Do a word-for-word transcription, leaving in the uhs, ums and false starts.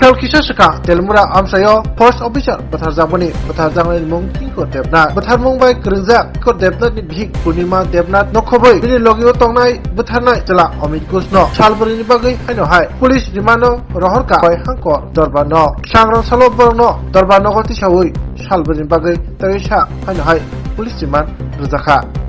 Sal kisa swkang Telmura amchaio forest officer bwtharjakmani, bwtharjaknai mung Kinkor Debnath. Bwtharmung bai kwrwngjak Kinkor Debnathni bihik Purnima Debnath nokhobwi bini logio tongnai bwtharnai chwla Amit Ghoshno salbrwini bagwi haino hai police rimano rohorkha bai hangkor dorbarno. Sangrang salo borokno dorbar nogo tisawi salbrwini bagwi tei sa haino hai police remand rwjakha.